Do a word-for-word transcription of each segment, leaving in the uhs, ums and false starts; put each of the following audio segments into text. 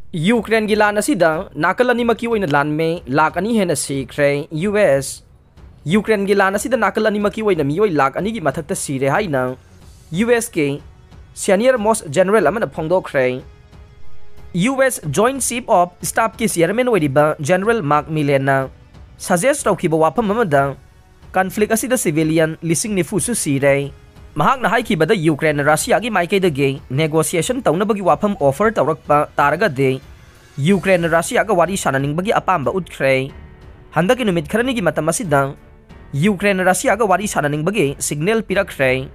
ꯌꯨꯀ꯭ꯔꯦꯟꯒꯤ ꯂꯥꯟ ꯑꯁꯤꯗ ꯅꯥꯀꯜ ꯑꯅꯤꯃꯛꯀꯤ ꯑꯣꯏꯅ ꯂꯥꯟꯃꯤ ꯂꯥꯈ ꯑꯅꯤ ꯍꯦꯟꯅ ꯁꯤꯈ꯭ꯔꯦ꯫ ꯌꯨ ꯑꯦꯁ ꯌꯨꯀ꯭ꯔꯦꯟꯒꯤ ꯂꯥꯟ ꯑꯁꯤꯗ ꯅꯥꯀꯜ ꯑꯅꯤꯃꯛꯀꯤ ꯑꯣꯏꯅ ꯃꯤꯑꯣꯏ ꯂꯥꯈ ꯑꯅꯤꯒꯤ ꯃꯊꯛꯇ ꯁꯤꯔꯦ ꯍꯥꯏꯅ ꯌꯨ ꯑꯦꯁꯀꯤ senior most general ꯑꯃꯅ ꯐꯣꯡꯗꯣꯛꯈ꯭ꯔꯦ꯫ U S Joint Chief of Staffꯀꯤ chairman ꯑꯣꯏꯔꯤꯕ General Mark Milleyꯅ suggest ꯇꯧꯈꯤꯕ ꯋꯥꯐꯝ ꯑꯃꯗ, conflict ꯑꯁꯤꯗ civilian ꯂꯤꯁꯤꯡ ꯅꯤꯐꯨꯁꯨ ꯁꯤꯔꯦ꯫ ꯃꯍꯥꯛꯅ ꯍꯥꯏꯈꯤꯕꯗ, ꯌꯨꯀ꯭ꯔꯦꯟꯅ ꯔꯁꯤꯌꯥꯒꯤ ꯃꯥꯏꯀꯩꯗꯒꯤ negotiation ꯇꯧꯅꯕꯒꯤ ꯋꯥꯐꯝ offer ꯇꯧꯔꯛꯄ ꯇꯥꯔꯒꯗꯤ, ꯌꯨꯀ꯭ꯔꯦꯟꯅ ꯔꯁꯤꯌꯥꯒ ꯋꯥꯔꯤ ꯁꯥꯟꯅꯅꯤꯡꯕꯒꯤ ꯑꯄꯥꯝꯕ ꯎꯠꯈ꯭ꯔꯦ꯫ ꯍꯟꯗꯛꯀꯤ ꯅꯨꯃꯤꯠ ꯈꯔꯅꯤꯒꯤ ꯃꯇꯝ ꯑꯁꯤꯗ ꯌꯨꯀ꯭ꯔꯦꯟꯅ ꯔꯁꯤꯌꯥꯒ ꯋꯥꯔꯤ ꯁꯥꯟꯅꯅꯤꯡꯕꯒꯤ signal ꯄꯤꯔꯛꯈ꯭ꯔꯦ꯫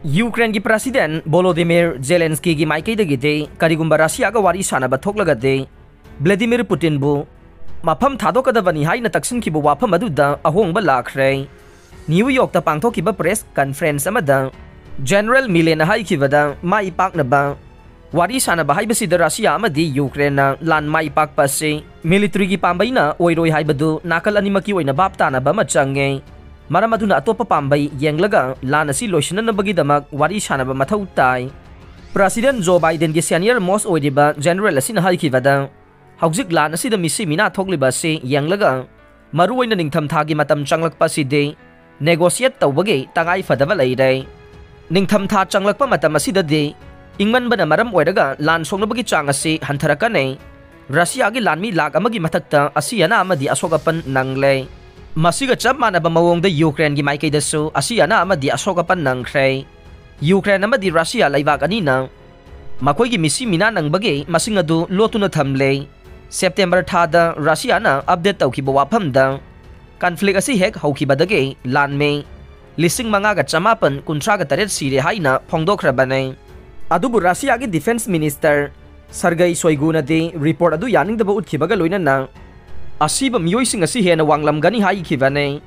ꯌꯨꯀ꯭ꯔꯦꯟꯒꯤ President Volodymyr Zelenskyꯒꯤ ꯃꯥꯏꯀꯩꯗꯒꯤꯗꯤ ꯀꯔꯤꯒꯨꯝꯕ ꯔꯁꯤꯌꯥꯒ ꯋꯥꯔꯤ ꯁꯥꯟꯅꯕ ꯊꯣꯛꯂꯒꯗꯤ, ꯕ꯭ꯂꯦꯗꯤꯃꯤꯔ ꯄꯨꯇꯤꯟꯕꯨ ꯃꯐꯝ ꯊꯥꯗꯣꯛꯀꯗꯕꯅꯤ ꯍꯥꯏꯅ ꯇꯛꯁꯤꯟꯈꯤꯕ ꯋꯥꯐꯝ ꯑꯗꯨꯗ ꯑꯍꯣꯡꯕ ꯂꯥꯛꯈ꯭ꯔꯦ꯫ ꯅ꯭ꯌꯨ ꯌꯣꯔꯛꯇ ꯄꯥꯡꯊꯣꯛꯈꯤꯕ press conference ꯑꯃꯗ General Milleyꯅ ꯍꯥꯏꯈꯤꯕꯗ, ꯃꯥꯏ ꯄꯥꯛꯅꯕ ꯋꯥꯔꯤ ꯁꯥꯟꯅꯕ ꯍꯥꯏꯕꯁꯤꯗ ꯔꯁꯤꯌꯥ ꯑꯃꯗꯤ ꯌꯨꯀ꯭ꯔꯦꯟꯅ ꯂꯥꯟ ꯃꯥꯏ ꯄꯥꯛꯄ ꯑꯁꯤ militaryꯒꯤ ꯄꯥꯝꯕꯩꯅ ꯑꯣꯏꯔꯣꯏ ꯍꯥꯏꯕꯗꯨ ꯅꯥꯀꯜ ꯑꯅꯤꯃꯛꯀꯤ ꯑꯣꯏꯅ ꯚꯥꯞ ꯇꯥꯅꯕ ꯑꯃ ꯆꯪꯉꯦ꯫ ꯃꯔꯝ ꯑꯗꯨꯅ ꯑꯇꯣꯞꯄ ꯄꯥꯝꯕꯩ ꯌꯦꯡꯂꯒ ꯂꯥꯟ ꯑꯁꯤ ꯂꯣꯏꯁꯤꯟꯅꯅꯕꯒꯤꯗꯃꯛ ꯋꯥꯔꯤ ꯁꯥꯟꯅꯕ ꯃꯊꯧ ꯇꯥꯏ꯫ President Joe Bidenꯒꯤ senior most ꯑꯣꯏꯔꯤꯕ general ꯑꯁꯤꯅ ꯍꯥꯏꯈꯤꯕꯗ, ꯍꯧꯖꯤꯛ ꯂꯥꯟ ꯑꯁꯤꯗ ꯃꯤꯁꯤ ꯃꯤꯅꯥ ꯊꯣꯛꯂꯤꯕ ꯑꯁꯤ ꯌꯦꯡꯂꯒ, ꯃꯔꯨꯑꯣꯏꯅ ꯅꯤꯡꯊꯝꯊꯥꯒꯤ ꯃꯇꯝ ꯆꯪꯂꯛꯄ ꯑꯁꯤꯗꯤ negotiate ꯇꯧꯕꯒꯤ ꯇꯉꯥꯏ ꯐꯗꯕ ꯂꯩꯔꯦ꯫ ꯅꯤꯡꯊꯝꯊꯥ ꯆꯪꯂꯛꯄ ꯃꯇꯝ ꯑꯁꯤꯗꯗꯤ ꯏꯪꯃꯟꯕꯅ ꯃꯔꯝ ꯑꯣꯏꯔꯒ ꯂꯥꯟ ꯁꯣꯛꯅꯕꯒꯤ ꯆꯥꯡ ꯑꯁꯤ ꯍꯟꯊꯔꯛꯀꯅꯤ꯫ ꯔꯁꯤꯌꯥꯒꯤ ꯂꯥꯟꯃꯤ ꯂꯥꯈ ꯑꯃꯒꯤ ꯃꯊꯛꯇ ꯑꯁꯤ ꯑꯅꯥ ꯑꯃꯗꯤ ꯑꯁꯣꯛ ꯑꯄꯟ ꯅꯪꯂꯦ꯫ ꯃꯁꯤꯒ ꯆꯞ ꯃꯥꯟꯅꯕ ꯃꯑꯣꯡꯗ ꯌꯨꯀ꯭ꯔꯦꯟꯒꯤ ꯃꯥꯏꯀꯩꯗꯁꯨ ꯑꯁꯤ ꯑꯅꯥ ꯑꯃꯗꯤ ꯑꯁꯣꯛ ꯑꯄꯟ ꯅꯪꯈ꯭ꯔꯦ꯫ ꯌꯨꯀ꯭ꯔꯦꯟ ꯑꯃꯗꯤ ꯔꯁꯤꯌꯥ ꯂꯩꯕꯥꯛ ꯑꯅꯤꯅ ꯃꯈꯣꯏꯒꯤ ꯃꯤꯁꯤ ꯃꯤꯅꯥ ꯅꯪꯕꯒꯤ ꯃꯁꯤꯡ ꯑꯗꯨ ꯂꯣꯠꯇꯨꯅ ꯊꯝꯂꯦ꯫ ꯁꯦꯞꯇꯦꯝꯕꯔ ꯊꯥꯗ ꯔꯁꯤꯌꯥꯅ update ꯇꯧꯈꯤꯕ ꯋꯥꯐꯝꯗ, conflict ꯑꯁꯤ ꯍꯦꯛ ꯍꯧꯈꯤꯕꯗꯒꯤ ꯂꯥꯟꯃꯤ ꯂꯤꯁꯤꯡ ꯃꯉꯥꯒ ꯆꯃꯥꯄꯟ ꯀꯨꯟꯊ꯭ꯔꯥꯒ ꯇꯔꯦꯠ ꯁꯤꯔꯦ ꯍꯥꯏꯅ ꯐꯣꯡꯗꯣꯛꯈ꯭ꯔꯕꯅꯤ꯫ ꯑꯗꯨꯕꯨ ꯔꯁꯤꯌꯥꯒꯤ defence minister Sergei Shoiguꯅꯗꯤ report ꯑꯗꯨ ꯌꯥꯅꯤꯡꯗꯕ ꯎꯠꯈꯤꯕꯒ ꯂꯣꯏꯅꯅ ꯑꯁꯤꯕ ꯃꯤꯑꯣꯏꯁꯤꯡ ꯑꯁꯤ ꯍꯦꯟꯅ ꯋꯥꯡꯂꯝꯒꯅꯤ ꯍꯥꯏꯈꯤꯕꯅꯤ꯫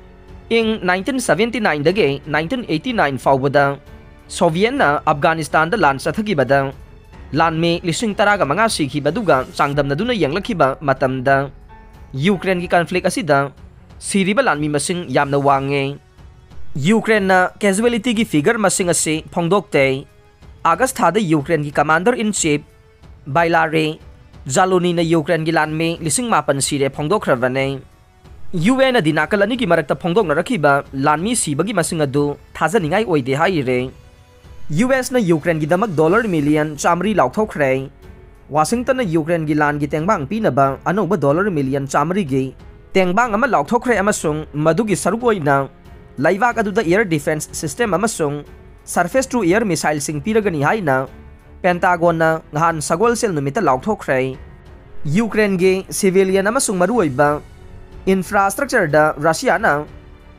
ꯏꯪ nineteen seventy nineꯗꯒꯤ nineteen eighty nine ꯐꯥꯎꯕꯗ Sovietꯅ Afghanistanꯗ ꯂꯥꯟ ꯆꯠꯊꯈꯤꯕꯗ ꯂꯥꯟꯃꯤ ꯂꯤꯁꯤꯡ ꯇꯔꯥꯒ ꯃꯉꯥ ꯁꯤꯈꯤꯕꯗꯨꯒ ꯆꯥꯡꯗꯝꯅꯗꯨꯅ ꯌꯦꯡꯂꯛꯈꯤꯕ ꯃꯇꯝꯗ, ꯌꯨꯀ꯭ꯔꯦꯟꯒꯤ conflict ꯑꯁꯤꯗ ꯁꯤꯔꯤꯕ ꯂꯥꯟꯃꯤ ꯃꯁꯤꯡ ꯌꯥꯝꯅ ꯋꯥꯡꯉꯤ꯫ ꯌꯨꯀ꯭ꯔꯦꯟꯅ casualtyꯒꯤ figure ꯃꯁꯤꯡ ꯑꯁꯤ ꯐꯣꯡꯗꯣꯛꯇꯦ꯫ ꯑꯥꯒꯁ ꯊꯥꯗ ꯌꯨꯀ꯭ꯔꯦꯟꯒꯤ commander in chief Valery ꯖꯥꯂꯣꯅꯤꯅ ꯌꯨꯀ꯭ꯔꯦꯟꯒꯤ ꯂꯥꯟꯃꯤ ꯂꯤꯁꯤꯡ ꯃꯥꯄꯟ ꯁꯤꯔꯦ ꯐꯣꯡꯗꯣꯛꯈ꯭ꯔꯕꯅꯦ꯫ ꯌꯨ ꯑꯦꯟꯅꯗꯤ ꯅꯥꯀꯜ ꯑꯅꯤꯒꯤ ꯃꯔꯛꯇ ꯐꯣꯡꯗꯣꯛꯅꯔꯛꯈꯤꯕ ꯂꯥꯟꯃꯤ ꯁꯤꯕꯒꯤ ꯃꯁꯤꯡ ꯑꯗꯨ ꯊꯥꯖꯅꯤꯡꯉꯥꯏ ꯑꯣꯏꯗꯦ ꯍꯥꯏꯔꯦ꯫ ꯌꯨ ꯑꯦꯁꯅ ꯌꯨꯀ꯭ꯔꯦꯟꯒꯤꯗꯃꯛ ꯗꯣꯂꯔ ꯃꯤꯂꯤꯌꯟ ꯆꯥꯃꯔꯤ ꯂꯥꯎꯊꯣꯛꯈ꯭ꯔꯦ꯫ ꯋꯥꯁꯤꯡꯇꯟꯅ ꯌꯨꯀ꯭ꯔꯦꯟꯒꯤ ꯂꯥꯟꯒꯤ ꯇꯦꯡꯕꯥꯡ ꯄꯤꯅꯕ ꯑꯅꯧꯕ ꯗꯣꯂꯔ ꯃꯤꯂꯤꯌꯟ ꯆꯥꯃꯔꯤꯒꯤ ꯇꯦꯡꯕꯥꯡ ꯑꯃ ꯂꯥꯎꯊꯣꯛꯈ꯭ꯔꯦ ꯑꯃꯁꯨꯡ ꯃꯗꯨꯒꯤ ꯁꯔꯨꯛ ꯑꯣꯏꯅ ꯂꯩꯕꯥꯛ ꯑꯗꯨꯗ air defence system ꯑꯃꯁꯨꯡ surface to air missileꯁꯤꯡ ꯄꯤꯔꯒꯅꯤ ꯍꯥꯏꯅ ꯄꯦꯟꯇꯥꯒꯣꯟꯅ ꯅꯍꯥꯟ ꯁꯒꯣꯜꯁꯦꯜ ꯅꯨꯃꯤꯠꯇ ꯂꯥꯎꯊꯣꯛꯈ꯭ꯔꯦ꯫ ꯌꯨꯀ꯭ꯔꯦꯟꯒꯤ civilian ꯑꯃꯁꯨꯡ ꯃꯔꯨꯑꯣꯏꯕ infrastructureꯗ ꯔꯁꯤꯌꯥꯅ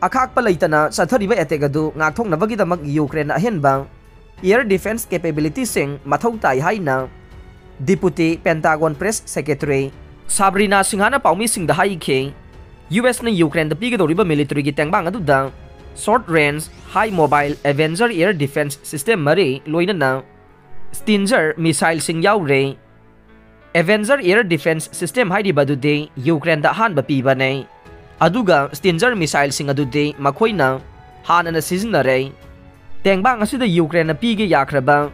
ꯑꯈꯥꯛꯄ ꯂꯩꯇꯅ ꯆꯠꯊꯔꯤꯕ attack ꯑꯗꯨ ꯉꯥꯛꯊꯣꯛꯅꯕꯒꯤꯗꯃꯛ ꯌꯨꯀ꯭ꯔꯦꯟꯅ ꯑꯍꯦꯟꯕ air defence capabilityꯁꯤꯡ ꯃꯊꯧ ꯇꯥꯏ ꯍꯥꯏꯅ Deputy Pentagon Press Secretary ꯁꯥꯕ꯭ꯔꯤꯅꯥ ꯁꯤꯡꯍꯥꯅ ꯄꯥꯎꯃꯤꯁꯤꯡꯗ ꯍꯥꯏꯈꯤ꯫ ꯌꯨ ꯑꯦꯁꯅ ꯌꯨꯀ꯭ꯔꯦꯟꯗ ꯄꯤꯒꯗꯧꯔꯤꯕ militaryꯒꯤ ꯇꯦꯡꯕꯥꯡ ꯑꯗꯨꯗ short range, high mobile Avenger air defence system ꯃꯔꯤ ꯂꯣꯏꯅꯅ Stinger missileꯁꯤꯡ ꯌꯥꯎꯔꯦ꯫ Avenger air defence system ꯍꯥꯏꯔꯤꯕ ꯑꯗꯨꯗꯤ ꯌꯨꯀ꯭ꯔꯦꯟꯗ ꯑꯍꯥꯟꯕ ꯄꯤꯕꯅꯦ꯫ ꯑꯗꯨꯒ Stinger missileꯁꯤꯡ ꯑꯗꯨꯗꯤ ꯃꯈꯣꯏꯅ ꯍꯥꯟꯅꯅ ꯁꯤꯖꯤꯟꯅꯔꯦ꯫ ꯇꯦꯡꯕꯥꯡ ꯑꯁꯤꯗ ꯌꯨꯀ꯭ꯔꯦꯟꯅ ꯄꯤꯒꯦ ꯌꯥꯈ꯭ꯔꯕ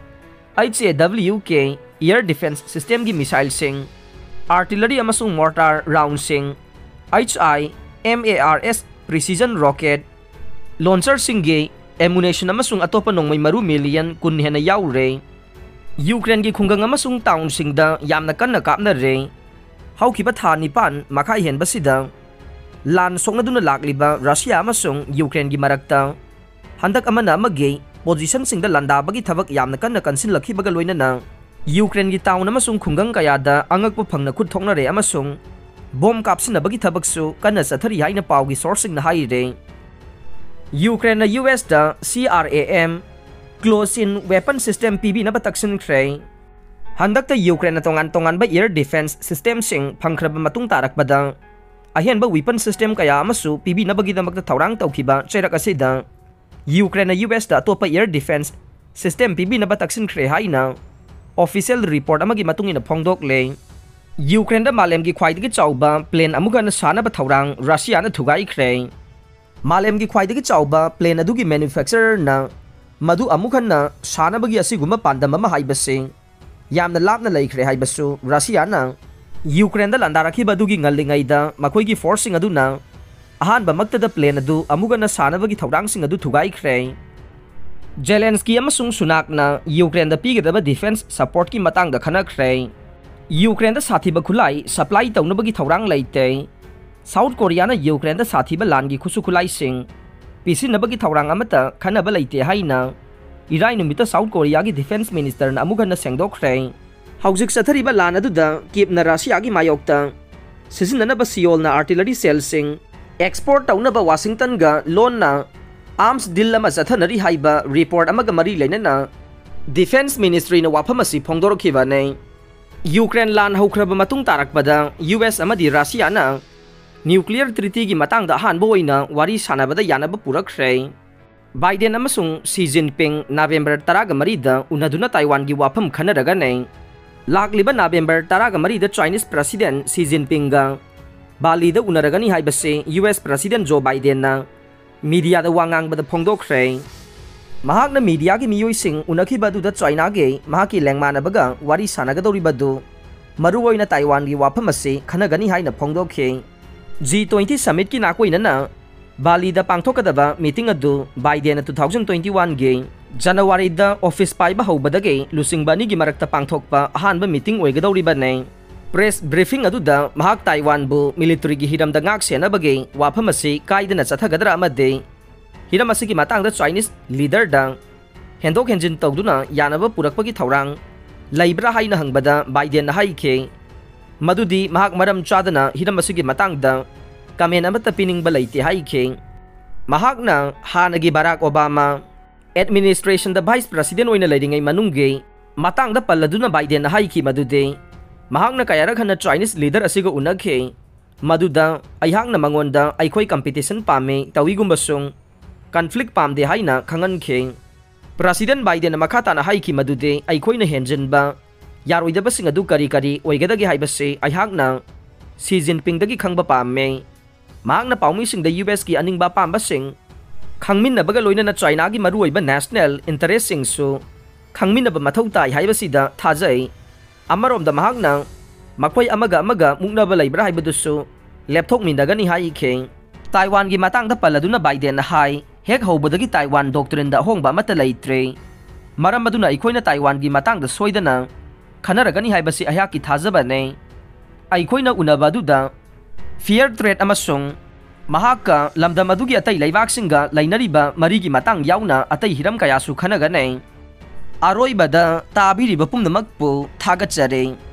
H A W K air defence systemꯒꯤ missileꯁꯤꯡ, artillery ꯑꯃꯁꯨꯡ mortar roundꯁꯤꯡ, H I mars precision rocket launcherꯁꯤꯡꯒꯤ ammunition ꯑꯃꯁꯨꯡ ꯑꯇꯣꯞꯄ ꯅꯣꯡꯃꯩ ꯃꯔꯨ ꯃꯤꯂꯤꯌꯟ ꯀꯨꯟ ꯍꯦꯟꯅ ꯌꯥꯎꯔꯦ꯫ ꯌꯨꯀ꯭ꯔꯦꯟꯒꯤ ꯈꯨꯡꯒꯪ ꯑꯃꯁꯨꯡ townꯁꯤꯡꯗ ꯌꯥꯝꯅ ꯀꯟꯅ ꯀꯥꯞꯅꯔꯦ꯫ ꯍꯧꯈꯤꯕ ꯊꯥ ꯅꯤꯄꯥꯟ ꯃꯈꯥꯏ ꯍꯦꯟꯕꯁꯤꯗ ꯂꯥꯟ ꯁꯣꯛꯅꯗꯨꯅ ꯂꯥꯛꯂꯤꯕ ꯔꯁꯤꯌꯥ ꯑꯃꯁꯨꯡ ꯌꯨꯀ꯭ꯔꯦꯟꯒꯤ ꯃꯔꯛꯇ ꯍꯟꯗꯛ ꯑꯃꯅ ꯑꯃꯒꯤ positionꯁꯤꯡꯗ ꯂꯥꯟꯗꯥꯕꯒꯤ ꯊꯕꯛ ꯌꯥꯝꯅ ꯀꯟꯅ ꯀꯟꯁꯤꯜꯂꯛꯈꯤꯕꯒ ꯂꯣꯏꯅꯅ ꯌꯨꯀ꯭ꯔꯦꯟꯒꯤ town ꯑꯃꯁꯨꯡ ꯈꯨꯡꯒꯪ ꯀꯌꯥꯗ ꯑꯉꯛꯄ ꯐꯪꯅ ꯈꯨꯠ ꯊꯣꯛꯅꯔꯦ ꯑꯃꯁꯨꯡ bomb ꯀꯥꯞꯁꯤꯟꯅꯕꯒꯤ ꯊꯕꯛꯁꯨ ꯀꯟꯅ ꯆꯠꯊꯔꯤ ꯍꯥꯏꯅ ꯄꯥꯎꯒꯤ sourceꯁꯤꯡꯅ ꯍꯥꯏꯔꯤꯔꯦ꯫ ꯌꯨꯀ꯭ꯔꯦꯟꯅ ꯌꯨ ꯑꯦꯁꯇ C R A M close-in weapon system ꯄꯤꯕꯤꯅꯕ ꯇꯛꯁꯤꯟꯈ꯭ꯔꯦ꯫ ꯍꯟꯗꯛꯇ ꯌꯨꯀ꯭ꯔꯦꯟꯅ ꯇꯣꯉꯥꯟ ꯇꯣꯉꯥꯟꯕ air defence systemꯁꯤꯡ ꯐꯪꯈ꯭ꯔꯕ ꯃꯇꯨꯡ ꯇꯥꯔꯛꯄꯗ, ꯑꯍꯦꯟꯕ weapon system ꯀꯌꯥ ꯑꯃꯁꯨ ꯄꯤꯕꯤꯅꯕꯒꯤꯗꯃꯛꯇ ꯊꯧꯔꯥꯡ ꯇꯧꯈꯤꯕ ꯆꯩꯔꯛ ꯑꯁꯤꯗ, ꯌꯨꯀ꯭ꯔꯦꯟꯅ ꯌꯨ ꯑꯦꯁꯇ ꯑꯇꯣꯞꯄ air defence system ꯄꯤꯕꯤꯅꯕ ꯇꯛꯁꯤꯟꯈ꯭ꯔꯦ ꯍꯥꯏꯅ official report ꯑꯃꯒꯤ ꯃꯇꯨꯡ ꯏꯟꯅ ꯐꯣꯡꯗꯣꯛꯂꯦ꯫ ꯌꯨꯀ꯭ꯔꯦꯟꯗ ꯃꯥꯂꯦꯝꯒꯤ ꯈ꯭ꯋꯥꯏꯗꯒꯤ ꯆꯥꯎꯕ plane ꯑꯃꯨꯛ ꯍꯟꯅ ꯁꯥꯅꯕ ꯊꯧꯔꯥꯡ ꯔꯁꯤꯌꯥꯅ ꯊꯨꯒꯥꯏꯈ꯭ꯔꯦ꯫ ꯃꯥꯂꯦꯝꯒꯤ ꯈ꯭ꯋꯥꯏꯗꯒꯤ ꯆꯥꯎꯕ plane ꯑꯗꯨꯒꯤ manufacturerꯅ ꯃꯗꯨ ꯑꯃꯨꯛ ꯍꯟꯅ ꯁꯥꯅꯕꯒꯤ ꯑꯁꯤꯒꯨꯝꯕ ꯄꯥꯟꯗꯝ ꯑꯃ ꯍꯥꯏꯕꯁꯤ ꯌꯥꯝꯅ ꯂꯥꯞꯅ ꯂꯩꯈ꯭ꯔꯦ ꯍꯥꯏꯕꯁꯨ ꯔꯁꯤꯌꯥꯅ ꯌꯨꯀ꯭ꯔꯦꯟꯗ ꯂꯥꯟꯗꯥꯔꯛꯈꯤꯕ ꯑꯗꯨꯒꯤ ꯉꯜꯂꯤꯉꯩꯗ ꯃꯈꯣꯏꯒꯤ ꯐꯣꯔꯁꯁꯤꯡ ꯑꯗꯨꯅ ꯑꯍꯥꯟꯕꯃꯛꯇꯗ ꯄ꯭ꯂꯦꯟ ꯑꯗꯨ ꯑꯃꯨꯛ ꯍꯟꯅ ꯁꯥꯅꯕꯒꯤ ꯊꯧꯔꯥꯡꯁꯤꯡ ꯑꯗꯨ ꯊꯨꯒꯥꯏꯈ꯭ꯔꯦ꯫ ꯖꯦꯂꯦꯟꯁꯀꯤ ꯑꯃꯁꯨꯡ ꯁꯨꯅꯥꯛꯅ ꯌꯨꯀ꯭ꯔꯦꯟꯗ ꯄꯤꯒꯗꯕ ꯗꯤꯐꯦꯟꯁ ꯁꯄꯣꯔꯠꯀꯤ ꯃꯇꯥꯡꯗ ꯈꯟꯅꯈ꯭ꯔꯦ꯫ ꯌꯨꯀ꯭ꯔꯦꯟꯗ ꯁꯥꯊꯤꯕ ꯈꯨꯠꯂꯥꯏ ꯁꯄ꯭ꯂꯥꯏ ꯇꯧꯅꯕꯒꯤ ꯊꯧꯔꯥꯡ ꯂꯩꯇꯦ꯫ ꯁꯥꯎꯠ ꯀꯣꯔꯤꯌꯥꯅ ꯌꯨꯀ꯭ꯔꯦꯟꯗ ꯁꯥꯊꯤꯕ ꯂꯥꯟꯒꯤ ꯈꯨꯠꯁꯨ ꯈꯨꯠꯂꯥꯏꯁꯤꯡ ꯄꯤꯁꯤꯟꯅꯕꯒꯤ ꯊꯧꯔꯥꯡ ꯑꯃꯠꯇ ꯈꯟꯅꯕ ꯂꯩꯇꯦ ꯍꯥꯏꯅ ꯏꯔꯥꯏ ꯅꯨꯃꯤꯠꯇ ꯁꯥꯎꯠ ꯀꯣꯔꯤꯌꯥꯒꯤ ꯗꯤꯐꯦꯟꯁ ꯃꯤꯅꯤꯁꯇꯔꯅ ꯑꯃꯨꯛ ꯍꯟꯅ ꯁꯦꯡꯗꯣꯛꯈ꯭ꯔꯦ꯫ ꯍꯧꯖꯤꯛ ꯆꯠꯊꯔꯤꯕ ꯂꯥꯟ ꯑꯗꯨꯗ ꯀꯤꯞꯅ ꯔꯁꯤꯌꯥꯒꯤ ꯃꯥꯌꯣꯛꯇ ꯁꯤꯖꯤꯟꯅꯅꯕ ꯁꯤꯌꯣꯜꯅ ꯑꯥꯔꯇꯤꯂꯔꯤ ꯁꯦꯜꯁꯤꯡ ꯑꯦꯛꯁꯄꯣꯔꯠ ꯇꯧꯅꯕ ꯋꯥꯁꯤꯡꯇꯟꯒ ꯂꯣꯟꯅ ꯑꯥꯔꯝꯁ ꯗꯤꯜ ꯑꯃ ꯆꯠꯊꯅꯔꯤ ꯍꯥꯏꯕ ꯔꯤꯄꯣꯔꯠ ꯑꯃꯒ ꯃꯔꯤ ꯂꯩꯅꯅ ꯗꯤꯐꯦꯟꯁ ꯃꯤꯅꯤꯁꯇ꯭ꯔꯤꯅ ꯋꯥꯐꯝ ꯑꯁꯤ ꯐꯣꯡꯗꯣꯔꯛꯈꯤꯕꯅꯤ꯫ ꯌꯨꯀ꯭ꯔꯦꯟ ꯂꯥꯟ ꯍꯧꯈ꯭ꯔꯕ ꯃꯇꯨꯡ ꯇꯥꯔꯛꯄꯗ ꯌꯨ ꯑꯦꯁ ꯑꯃꯗꯤ ꯔꯁꯤꯌꯥꯅ ꯅ꯭ꯌꯨꯀ꯭ꯂꯤꯌꯔ ꯇ꯭ꯔꯤꯇꯤꯒꯤ ꯃꯇꯥꯡꯗ ꯑꯍꯥꯟꯕ ꯑꯣꯏꯅ ꯋꯥꯔꯤ ꯁꯥꯟꯅꯕꯗ ꯌꯥꯅꯕ ꯄꯨꯔꯛꯈ꯭ꯔꯦ꯫ ꯕꯥꯏꯗꯦꯟ ꯑꯃꯁꯨꯡ ꯁꯤ ꯖꯤꯟꯄꯤꯡ ꯅꯕꯦꯝꯕꯔ ꯇꯔꯥꯒ ꯃꯔꯤꯗ ꯎꯅꯗꯨꯅ ꯇꯥꯏꯋꯥꯟꯒꯤ ꯋꯥꯐꯝ ꯈꯟꯅꯔꯒꯅꯤ꯫ ꯂꯥꯛꯂꯤꯕ ꯅꯕꯦꯝꯕꯔ ꯇꯔꯥꯒ ꯃꯔꯤꯗ ꯆꯥꯏꯅꯤꯁ ꯄ꯭ꯔꯁꯤꯗꯦꯟ ꯁꯤ ꯖꯤꯟꯄꯤꯡꯒ ꯕꯥꯂꯤꯗ ꯎꯅꯔꯒꯅꯤ ꯍꯥꯏꯕꯁꯤ ꯌꯨ ꯑꯦꯁ ꯄ꯭ꯔꯁꯤꯗꯦꯟ ꯖꯣ ꯕꯥꯏꯗꯦꯟꯅ ꯃꯤꯗꯤꯌꯥꯗ ꯋꯥ ꯉꯥꯡꯕꯗ ꯐꯣꯡꯗꯣꯛꯈ꯭ꯔꯦ꯫ ꯃꯍꯥꯛꯅ ꯃꯤꯗꯤꯌꯥꯒꯤ ꯃꯤꯑꯣꯏꯁꯤꯡ ꯎꯅꯈꯤꯕ ꯑꯗꯨꯗ ꯆꯥꯏꯅꯥꯒꯤ ꯃꯍꯥꯛꯀꯤ ꯂꯦꯡꯃꯥꯟꯅꯕꯒ ꯋꯥꯔꯤ ꯁꯥꯟꯅꯒꯗꯧꯔꯤꯕ ꯑꯗꯨ ꯃꯔꯨꯑꯣꯏꯅ ꯇꯥꯏꯋꯥꯟꯒꯤ ꯋꯥꯐꯝ ꯑꯁꯤ ꯈꯟꯅꯒꯅꯤ ꯍꯥꯏꯅ ꯐꯣꯡꯗꯣꯛꯈꯤ꯫ ꯖꯤ ꯇ꯭ꯋꯦꯟꯇꯤ ꯁꯃꯤꯠꯀꯤ ꯅꯥꯀꯣꯏꯅꯅ ꯕꯥꯂꯤꯗ ꯄꯥꯡꯊꯣꯛꯀꯗꯕ ꯃꯤꯇꯤꯡ ꯑꯗꯨ ꯕꯥꯏꯗꯦꯟꯅ ꯇꯨ ꯊꯥꯎꯖꯟ ꯇ꯭ꯋꯦꯟꯇꯤ ꯋꯥꯟꯒꯤ ꯖꯅꯋꯥꯔꯤꯗ ꯑꯣꯐꯤꯁ ꯄꯥꯏꯕ ꯍꯧꯕꯗꯒꯤ ꯂꯨꯆꯤꯡꯕ ꯑꯅꯤꯒꯤ ꯃꯔꯛꯇ ꯄꯥꯡꯊꯣꯛꯄ ꯑꯍꯥꯟꯕ ꯃꯤꯇꯤꯡ ꯑꯣꯏꯒꯗꯧꯔꯤꯕꯅꯤ꯫ ꯄ꯭ꯔꯦꯁ ꯕ꯭ꯔꯤꯐꯤꯡ ꯑꯗꯨꯗ ꯃꯍꯥꯛ ꯇꯥꯏꯋꯥꯟꯕꯨ ꯃꯤꯂꯤꯇꯔꯤꯒꯤ ꯍꯤꯔꯝꯗ ꯉꯥꯛ ꯁꯦꯟꯅꯕꯒꯤ ꯋꯥꯐꯝ ꯑꯁꯤ ꯀꯥꯏꯗꯅ ꯆꯠꯊꯒꯗ꯭ꯔꯥ ꯑꯃꯗꯤ ꯍꯤꯔꯝ ꯑꯁꯤꯒꯤ ꯃꯇꯥꯡꯗ ꯆꯥꯏꯅꯤꯁ ꯂꯤꯗꯔꯗ ꯍꯦꯟꯗꯣꯛ ꯍꯦꯟꯖꯤꯟ ꯇꯧꯗꯨꯅ ꯌꯥꯅꯕ ꯄꯨꯔꯛꯄꯒꯤ ꯊꯧꯔꯥꯡ ꯂꯩꯕ꯭ꯔꯥ ꯍꯥꯏꯅ ꯍꯪꯕꯗ ꯕꯥꯏꯗꯦꯟꯅ ꯍꯥꯏꯈꯤ, ꯃꯗꯨꯗꯤ ꯃꯍꯥꯛ ꯃꯔꯝ ꯆꯥꯗꯅ ꯍꯤꯔꯝ ꯑꯁꯤꯒꯤ ꯃꯇꯥꯡꯗ ꯀꯃꯦꯟ ꯑꯃꯠꯇ ꯄꯤꯅꯤꯡꯕ ꯂꯩꯇꯦ ꯍꯥꯏꯈꯤ꯫ ꯃꯍꯥꯛꯅ ꯍꯥꯟꯅꯒꯤ ꯕꯔꯥꯛ ꯑꯣꯕꯥꯃꯥ ꯑꯦꯗꯃꯤꯅꯤꯁꯇ꯭ꯔꯦꯁꯟꯗ ꯚꯥꯏꯁ ꯄ꯭ꯔꯁꯤꯗꯦꯟ ꯑꯣꯏꯅ ꯂꯩꯔꯤꯉꯩ ꯃꯅꯨꯡꯒꯤ ꯃꯇꯥꯡꯗ ꯄꯜꯂꯗꯨꯅ ꯕꯥꯏꯗꯦꯟꯅ ꯍꯥꯏꯈꯤ ꯃꯗꯨꯗꯤ ꯃꯍꯥꯛꯅ ꯀꯌꯥꯔꯛ ꯍꯟꯅ ꯆꯥꯏꯅꯤꯁ ꯂꯤꯗꯔ ꯑꯁꯤꯒ ꯎꯅꯈꯤ, ꯃꯗꯨꯗ ꯑꯩꯍꯥꯛꯅ ꯃꯉꯣꯟꯗ ꯑꯩꯈꯣꯏ ꯀꯝꯄꯤꯇꯤꯁꯟ ꯄꯥꯝꯃꯤ ꯇꯧꯏꯒꯨꯝꯕꯁꯨꯡ ꯀꯟꯐ꯭ꯂꯤꯛ ꯄꯥꯝꯗꯦ ꯍꯥꯏꯅ ꯈꯪꯍꯟꯈꯤ꯫ ꯄ꯭ꯔꯁꯤꯗꯦꯟ ꯕꯥꯏꯗꯦꯟꯅ ꯃꯈꯥ ꯇꯥꯅ ꯍꯥꯏꯈꯤ ꯃꯗꯨꯗꯤ ꯑꯩꯈꯣꯏꯅ ꯍꯦꯟꯖꯤꯟꯕ ꯌꯥꯔꯣꯏꯗꯕꯁꯤꯡ ꯑꯗꯨ ꯀꯔꯤ ꯀꯔꯤ ꯑꯣꯏꯒꯗꯒꯦ ꯍꯥꯏꯕꯁꯤ ꯑꯩꯍꯥꯛꯅ ꯁꯤ ꯖꯤꯟꯄꯤꯡꯗꯒꯤ ꯈꯪꯕ ꯄꯥꯝꯃꯤ꯫ ꯃꯍꯥꯛꯅ ꯄꯥꯎꯃꯤꯁꯤꯡꯗ ꯌꯨ ꯑꯦꯁꯀꯤ ꯑꯅꯤꯡꯕ ꯑꯄꯥꯝꯕꯁꯤꯡ ꯈꯪꯃꯤꯟꯅꯕꯒ ꯂꯣꯏꯅꯅ ꯆꯥꯏꯅꯥꯒꯤ ꯃꯔꯨꯑꯣꯏꯕ ꯅꯦꯁꯅꯦꯜ ꯏꯟꯇꯔꯦꯁꯁꯤꯡꯁꯨ ꯈꯪꯃꯤꯟꯅꯕ ꯃꯊꯧ ꯇꯥꯏ ꯍꯥꯏꯕꯁꯤꯗ ꯊꯥꯖꯩ꯫ ꯑꯃꯔꯣꯝꯗ ꯃꯍꯥꯛꯅ ꯃꯈꯣꯏ ꯑꯃꯒ ꯑꯃꯒ ꯃꯨꯛꯅꯕ ꯂꯩꯕ꯭ꯔꯥ ꯍꯥꯏꯕꯗꯨꯁꯨ ꯂꯦꯞꯊꯣꯛꯃꯤꯟꯅꯒꯅꯤ ꯍꯥꯏꯈꯤ꯫ ꯇꯥꯏꯋꯥꯟꯒꯤ ꯃꯇꯥꯡꯗ ꯄꯜꯂꯗꯨꯅ ꯕꯥꯏꯗꯦꯟꯅ ꯍꯥꯏ, "ꯍꯦꯛ ꯍꯧꯕꯗꯒꯤ ꯇꯥꯏꯋꯥꯟ ꯗꯣꯛꯇ꯭ꯔꯤꯟꯗ ꯑꯍꯣꯡꯕ ꯑꯃꯠꯇ ꯂꯩꯇ꯭ꯔꯦ꯫ ꯃꯔꯝ ꯑꯗꯨꯅ ꯑꯩꯈꯣꯏꯅ ꯇꯥꯏꯋꯥꯟꯒꯤ ꯃꯇꯥꯡꯗ ꯁꯣꯏꯗꯅ ꯈꯟꯅꯔꯒꯅꯤ ꯍꯥꯏꯕꯁꯤ ꯑꯩꯍꯥꯛꯀꯤ ꯊꯥꯖꯕꯅꯤ꯫ ꯑꯩꯈꯣꯏꯅ ꯎꯅꯕ ꯑꯗꯨꯗ ꯐꯤꯌꯔ ꯇ꯭ꯔꯦꯗ ꯑꯃꯁꯨꯡ ꯃꯍꯥꯛꯀ ꯂꯝꯗꯝ ꯑꯗꯨꯒꯤ ꯑꯇꯩ ꯂꯩꯕꯥꯛꯁꯤꯡꯒ ꯂꯩꯅꯔꯤꯕ ꯃꯔꯤꯒꯤ ꯃꯇꯥꯡ ꯌꯥꯎꯅ ꯑꯇꯩ ꯍꯤꯔꯝ ꯀꯌꯥꯁꯨ ꯈꯟꯅꯒꯅꯤ꯫ ꯑꯔꯣꯏꯕꯗ ꯇꯥꯕꯤꯔꯤꯕ ꯄꯨꯝꯅꯃꯛꯄꯨ ꯊꯥꯒꯠꯆꯔꯤ"꯫